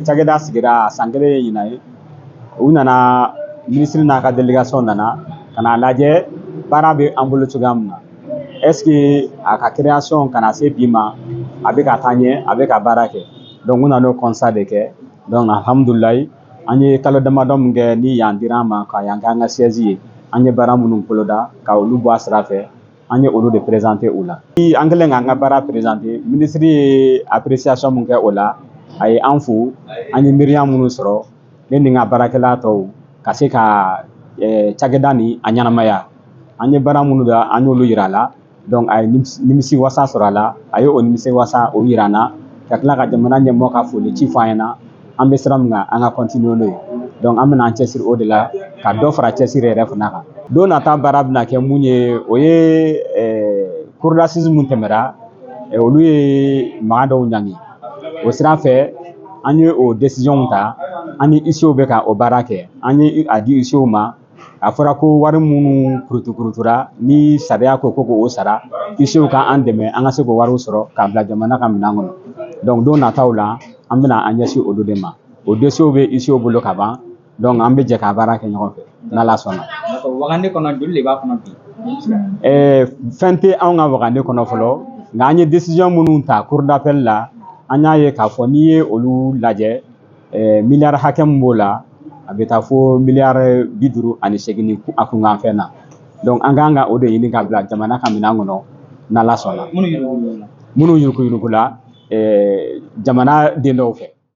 Cakɛda sigira san kelen ye ɲinan ye. U nana, minisiri n'a ka délégation nana ka n'a lajɛ baara bɛ an bolo cogoya min na. Est ce que a ka création ka na se bi ma, a bɛ ka taa ɲɛ, a bɛ ka baara kɛ? Donc u nana o constat de kɛ. Donc alhamdulilayi, an ye kalo damadɔ min kɛ ni yan dira an ma ka yan kɛ an ka siège ye, an ye baara minnu boloda ka olu bɔ a sira fɛ, an ye olu de présenter u la. An kɛlen k'an ka baara présenter, minisiri ye appréciation min kɛ o la, a ye an fo. An ye miiriya minnu sɔrɔ, ne ni n ka baarakɛla tɔw, ka se ka cakɛda nin a ɲɛnamaya, an ye baara minnu da, an y'olu yira a la. Donc a ye nimisi wasa sɔrɔ a la, a ye o nimisi wasa o yira an na, ka tila ka jamana ɲɛmɔgɔ ka foli ci fɔ an ɲɛna. An bɛ sira min kan, an ka continuer n'o ye. Donc an bɛna an cɛsiri o de la, ka dɔ fara cɛsiri yɛrɛ fana kan. Don nata baara bɛna kɛ mun ye? O ye cour d'assises mun tɛmɛra, olu ye maa dɔw ɲangi. O sira fɛ, an ye o décision ta. An ni huissier bɛ ka o baara kɛ. An ye a di huissier ma. A fɔra ko wari minnu kurutu-kurutura ni sariya ko k'o sara, huissier ka an dɛmɛ an ka se k'o wariw sɔrɔ k'a bila jamana ka minɛn kɔnɔ. Donc don nataw la, an bɛna an ɲɛsin olu de ma. O dossier bɛ huissier bolo ka ban. Donc an bɛ jɛ ka baara kɛ ɲɔgɔn fɛ n'Ala sɔnna. Wagande kɔnɔ, joli de b'a kɔnɔ bi? Fɛn tɛ anw ka wagande kɔnɔ fɔlɔ, nka an ye décision minnu ta cour d'appel la, an y'a ye k'a fɔ n'i ye olu lajɛ, miliyari hakɛ min b'o la, a bɛ taa fo miliyari 58 ni a kunkanfɛn na. Donc an kan ka o de ɲini ka bila jamana ka minɛn kɔnɔ n'Ala sɔnna. Minnu yuruguyurugula? Minnu yuruguyurugula jamana den dɔw fɛ.